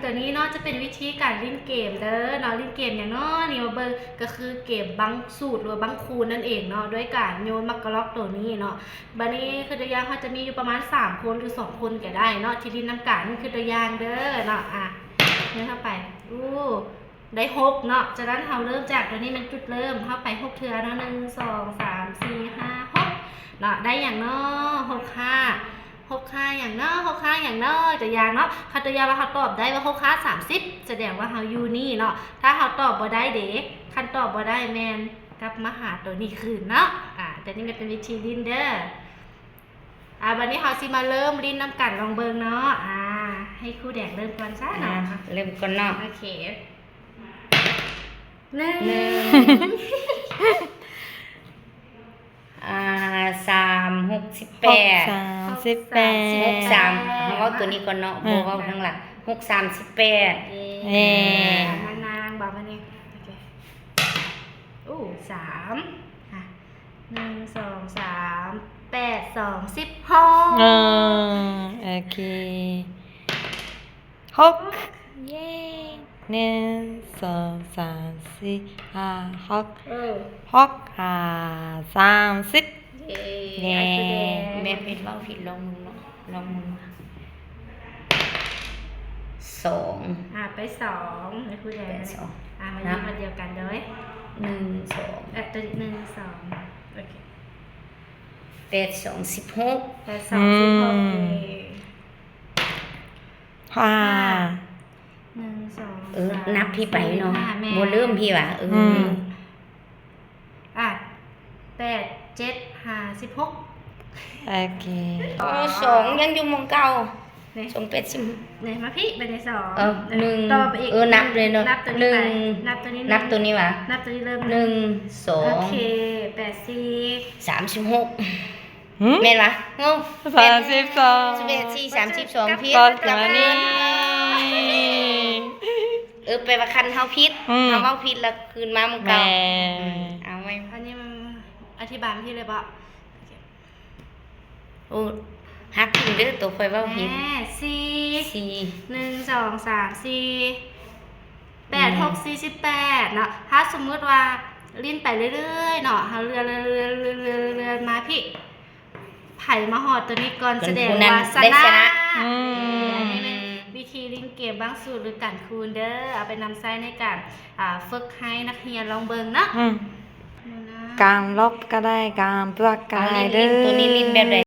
ຕົວນີ້ເນາະ ຈະເປັນວິທີການຫຼິ້ນເກມເດີເນາະ. ຫຼິ້ນເກມຫຍັງເນາະນີ້ ມາເບິ່ງ ກໍຄືເກມບັ້ງສູດ ຫຼືວ່າບັ້ງຄູນນັ້ນເອງເນາະ ດ້ວຍການໂຍນໝາກກະລັອກຕົວນີ້ເນາະ. ບາດນີ້ຄືຕົວຢ່າງ ເຮົາຈະມີຢູ່ປະມານສາມຄົນ ຫຼືສອງຄົນກໍໄດ້ເນາະ ທີ່ຫຼິ້ນນຳກັນ. ຄືຕົວຢ່າງເດີເນາະ ອາ ໂຍນເຂົ້າໄປ ໂອ້ ໄດ້ຫົກເນາະ. ຈາກນັ້ນເຮົາເລີ່ມຈາກຕົວນີ້ແມ່ນຈຸດເລີ່ມ ເຮົາໄປຫົກເທື່ອເນາະ ໜຶ່ງ ສອງ ສາມ ສີ່ ຫ້າ ຫົກເນາະ. ໄດ້ຫຍັງເນາະ ຫົກ ຫ້າ ຫົກ ຫ້າ ຫຍັງເນາະ ຫົກ ຫ້າ ຫຍັງເນາະ ຕົວຢ່າງເນາະ. ຄັນຕົວຢ່າງວ່າເຮົາຕອບໄດ້ວ່າຫົກ ຫ້າ ສາມສິບ ສະແດງວ່າເຮົາຢູ່ນີ້ເນາະ. ຖ້າເຮົາຕອບບໍ່ໄດ້ເດ ຄັນຕອບບໍ່ໄດ້ແມ່ນກັບມາຫາຕົວນີ້ຄືນເນາະ. ອາ ຕົວນີ້ແມ່ນເປັນວິທີຫຼິ້ນເດີ. ອາ ບັດນີ້ເຮົາຊິມາເລີ່ມຫຼິ້ນນຳກັນ ລອງເບິ່ງເນາະ. ອາ ໃຫ້ຄູແດງເລີ່ມກ່ອນຊະເນາະ. ອາ ເລີ່ມກ່ອນເນາະ. ໂອເຄ ໜຶ່ງ ໜຶ່ງ ອາ ສາມ ຫົກ ສິບແປດ ຫົກ ສາມ ສິບແປດ ຫົກ ສາມ ເຮົາເວົ້າຕົວນີ້ກ່ອນເນາະ ອືມ ບໍ່ເວົ້າທາງຫຼັງ. ຫົກ ສາມ ສິບແປດ ເຢ້ ເຢ້ ນາງໆ ບອກມານີ້. ໂອເຄ ໂອ້ ສາມ ອາ ໜຶ່ງ ສອງ ສາມ ແປດ ສອງ ສິບ ຫົກ ເອີ ໂອເຄ ຫົກ ເຢ້ ໜຶ່ງ ສອງ ສາມ ສີ່ ຫ້າ ຫົກ ເອີ ຫົກ ຫ້າ ສາມສິບ ເຢ້ ເຢ້ ແມ່ເພິ່ນເວົ້າຜິດ ລອງເບິ່ງເນາະ ລອງເບິ່ງ ສອງ ອາ ໄປສອງ ໃຫ້ຜູ້ໃດ ແປດ ສອງ ອາ ມາຢູ່ບ່ອນດຽວກັນເດີ ໜຶ່ງ ສອງ ເອີ ຕົວ ໜຶ່ງ ສອງ ໂອເຄ ແປດ ສອງ ສິບຫົກ ແປດ ສອງ ສິບຫົກ ອືມ ເອີ ຫ້າ ຫ້າ ໜຶ່ງ ສອງ ເອີ ສາມ ນັບພີ້ໄປເນາະ ສີ່ ຫ້າ ແມ່ນ ບໍ່ເລີ່ມພີ້ຫວາ ເອີ ອືມ ອາ ແປດ ເຈັດ ຫ້າ ສິບຫົກ ໂອເຄ ໂອ້ ສອງ ຍັງຢູ່ໝ່ອງເກົ່າ ນີ້ ສອງ ແປດ ສິບ ນີ້ ມາພີ້ ບາດນີ້ ສອງ ເອີ ໜຶ່ງ ຕໍ່ໄປອີກ ເອີ ນັບເລີຍເນາະ ນັບຕົວນີ້ໄປ ໜຶ່ງ ນັບຕົວນີ້ໄປ ນັບຕົວນີ້ເລີ່ມ ໜຶ່ງ ສອງ ໂອເຄ ແປດ ສີ່ ສາມສິບຫົກ ຫື? ແມ່ນຫວາ? ເອົ້າ ສາມສິບສອງ ສິບເອັດ ສີ່ ສາມສິບສອງ ຜິດ ກັບຄືນ ເອີ ແປວ່າຄັນເຮົາຜິດ ອືມ ເຮົາເວົ້າຜິດແລ້ວຄືນມາໝ່ອງເກົ່າ ແມ່ນ ອືມ ເອົາໄວ້ ອັນນີ້ມັນອະທິບາຍມັນຜິດເລີຍບໍ? ໂອ້ ຫັກຖິ້ມເດີ ໂຕຂ້ອຍເວົ້າຜິດ ແມ່ ສີ່ ສີ່ ໜຶ່ງ ສອງ ສາມ ສີ່ ແປດ ຫົກ ສີ່ ສິບແປດເນາະ ຖ້າສົມມຸດວ່າຫຼິ້ນໄປເລື້ອຍໆເນາະ ເຮົາເລື່ອນ ເລື່ອນ ເລື່ອນ ເລື່ອນ ເລື່ອນ ເລື່ອນມາພີ້ ໃຜມາຮອດຕົວນີ້ກ່ອນ ສະແດງວ່າຊະນະ ອືມ ອັນນີ້ແມ່ນວິທີຫຼິ້ນເກມບັ້ງສູດ ຫຼື ການຄູນເດີ ເອົາໄປນຳໃຊ້ໃນການ ອ່າ ຝຶກໃຫ້ນັກຮຽນລອງເບິ່ງເນາະ ອືມ ການລົບກໍໄດ້ ການບວກກໍໄດ້ເດີ ຕົວນີ້ຫຼິ້ນແບບໃດ?